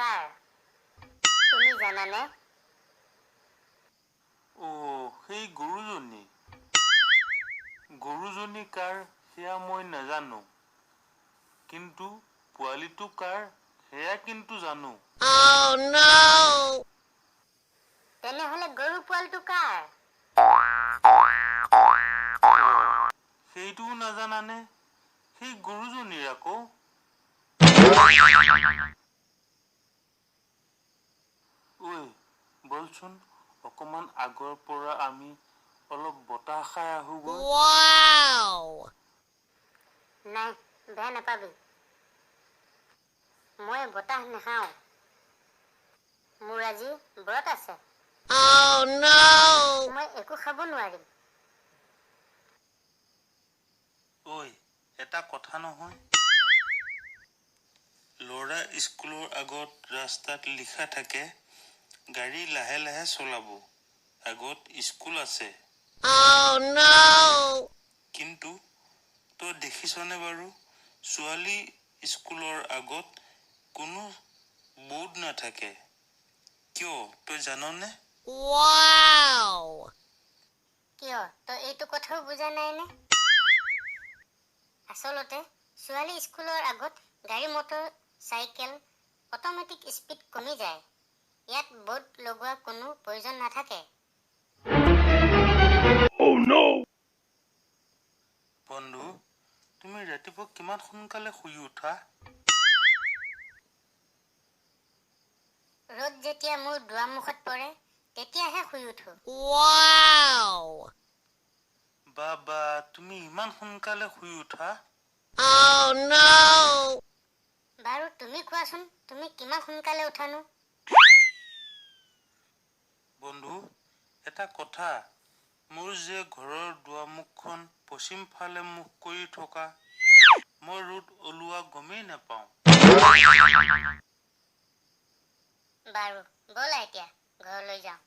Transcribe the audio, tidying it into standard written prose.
কাৰ, তুমি জানানে? অ', সেই গৰুজনী? গৰুজনী কাৰ সেয়া মই নাজানো, কিন্তু পোৱালিটো কাৰ সেয়া কিন্তু জানো। তেনেহ'লে গৰু পোৱালিটো কাৰ? অ', সেইটোও নাজানানে? সেই গৰুজনীৰ আকৌ। ঐ, ব'লচোন অকণমান আগৰ পৰা আমি অলপ বতাহ খাই আহোঁগৈ। নাই, বেয়া নাপাবি, মই বতাহ নাখাওঁ। মোৰ আজি ব্ৰত আছে। মই একো খাব নোৱাৰিম। ঐ, এটা কথা নহয়, ল'ৰা স্কুলৰ আগত ৰাস্তাত লিখা থাকে, গাড়ী লাহে লাহে চলাব, আগত স্কুল আছে। কিন্তু তই দেখিছনে বাৰু, ছোৱালী স্কুলৰ আগত কোনো ব'ৰ্ড নাথাকে। কিয়, তই জাননে? কিয়, তই এইটো কথাও বুজা নাইনে? আচলতে ছোৱালী স্কুলৰ আগত গাড়ী, মটৰ চাইকেল অট'মেটিক স্পীড কমি যায়। ইয়াত ব'ৰ্ড লগোৱা কোনো প্ৰয়োজন নাথাকে। বন্ধু, তুমি ৰাতিপুৱা কিমান সোনকালে শুই উঠা? ৰ'দ যেতিয়া মোৰ দুৱাৰমুখত পৰে, তেতিয়াহে শুই উঠো। বাবা, তুমি ইমান সোনকালে শুই উঠা? বাৰু, তুমি কোৱাচোন, তুমি কিমান সোনকালে উঠানো? বন্ধু, এটা কথা, মোৰ যে ঘৰৰ দুৱাৰমুখখন পশ্চিম ফালে মুখ কৰি থকা, মই ৰ'দ ওলোৱা গমেই নাপাওঁ। বাৰু, ব'লা এতিয়া ঘৰলৈ যাওঁ।